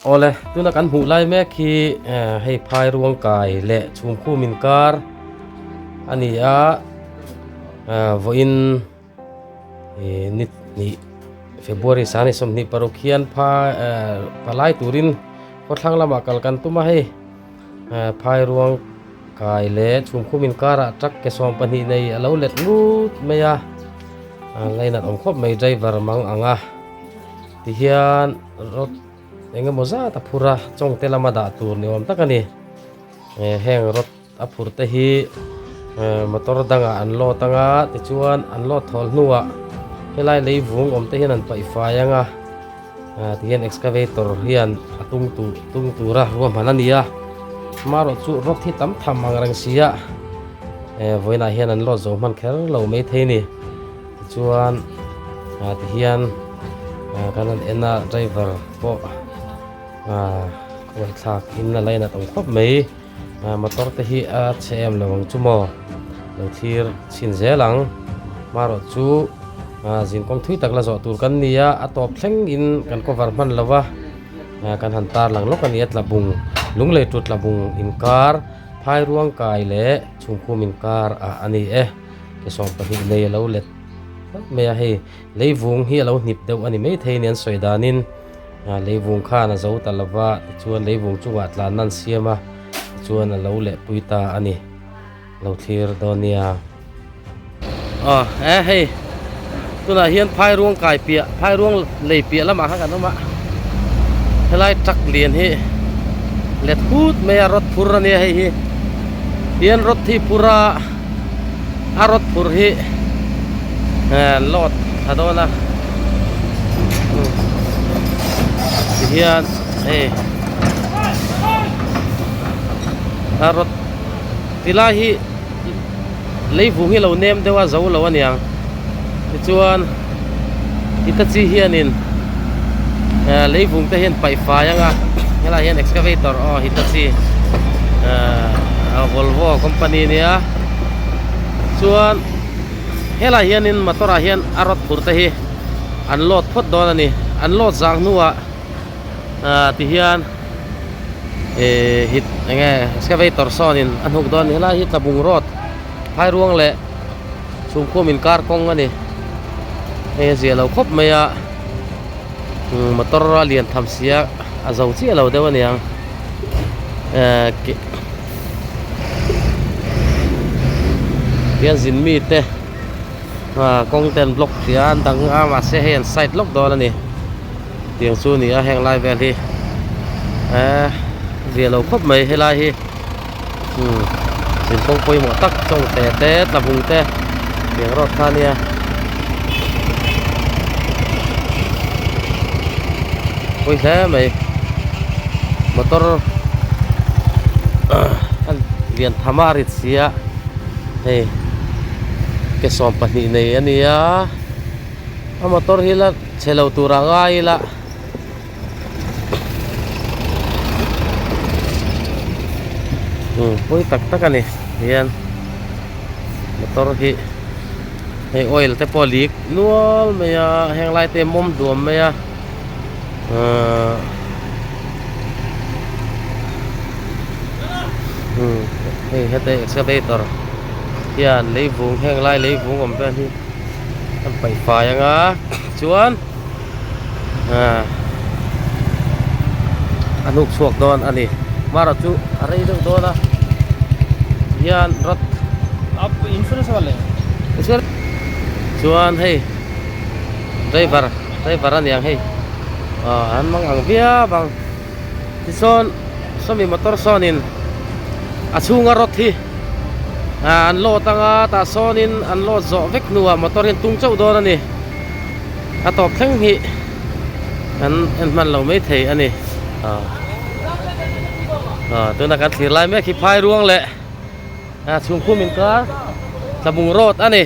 Awle, tuna kan hmuh lai mek hi hei phai ruang kai leh chhungkhum inkar a ni a, vawiin ni hnih February sani 26 hian phai palai turin khawthlang lamah kal kan tum a hei phai ruang kai leh chhungkhum inkarah truck ke 12 nei a lo let ngut mai a, lainat awm khawp mai driver mang ang a. Tihian rod eng emaw zat a phur a, chawng te lama dah tur ni awm tak a ni. Heng rod a phur te hi motor dangah an load anga tichuan an load thawl hnuah helai lei vung awm te hian an paih fai anga tihian excavator hian a tung tur tung tura ruahman a ni a. Amaherawh chu rod hi tam tham ang reng si a, vawiinah hian an load zo hman kher lo maithei a ni. Tichuan ah tihian ah kan han en a driver pawh ah kawngthlak in a lainat awm khawp mai ah motor te hi a chhe em lo ang chu maw lo thlir chhin zel ang marawh chu ah zinkawng thui tak la zawh tur kan ni a a tawp thleng in kan cover hman lo va ah kan han tar lang lawk a ni a tlabung lunglei tu tlabung inkar phairuang kai leh chhungkhum inkar ah a ni e. Ke 12 nei a lo let hlauh mai a, hei leivung hi a lo hnip deuh a ni maithei ni an sawi danin ah leivung khan a zo ta lo va tichuan leivung chungah tlanna an siam a tichuan a lo leh pui ta a ni lo thlir dawn nia. Aw e hei tunah hian phairuang kai piah phairuang lei piah lamah khan kan awm a helai truck lian hi let hut mai a rod phur a nia hei hi hian rod hi phur a. A rod phurh hi load a dawn a tihian hei a rod tilai hi leivung hi lo nem deuh a zo lo aniang tichuan Hitachi hianin leivung te hian paih fai anga helaiah hian excavator aw Hitachi Volvo company ania chuan helaiah hianin motor ah hian a rod phur te hi an load phawt dawn a ni an load zang hnuah ah tihian ehh hit enge excavator sawnin a hnuk dawn a ni helai hi tlabung road phairuang leh. Chhungkhum inkar kawng a ni hei a zia lo khawp mai a motor a lian tham si a a zo chiah lo deuh a niang ehh hian zin mi te ah kawng te an block tih a an dang a mahse hei an side lawk dawn a ni tiang chu a ni a heng lai vel hi ehh zia lo khawp mai helai hi. Zinkawng pawimawh tak chawngte te tlabung te tiang rawt kha ania pawi hle mai motor a lian tham a a rit si a hei ke 12 nei ania a motor hi la chhe lo tur ah ngai ila. Pawi tak tak a ni hian motor hi hei oil te pawh a lik nual mai a heng lai te mawm hluam mai a ahh hei heta excavator hian leivung heng lai leivung awm vel hi an paih fai anga chuan. A hnuk chhuak dawn a ni marawh chu a rei deuh dawn a hian rod chuan hei driver driver a niang hei aw an mang ang viau ang tichuan sawmi motor sawnin a chhunga rod hi an load anga tah sawnin an load zawh vek hnuah motor hi an tung chauh dawn a ni. A tawp thleng hi kan en hman lo mai thei a ni ah tuna kan thlir lai mek hi phai ruang leh ah chhungkhum inkar tlabung road a ni.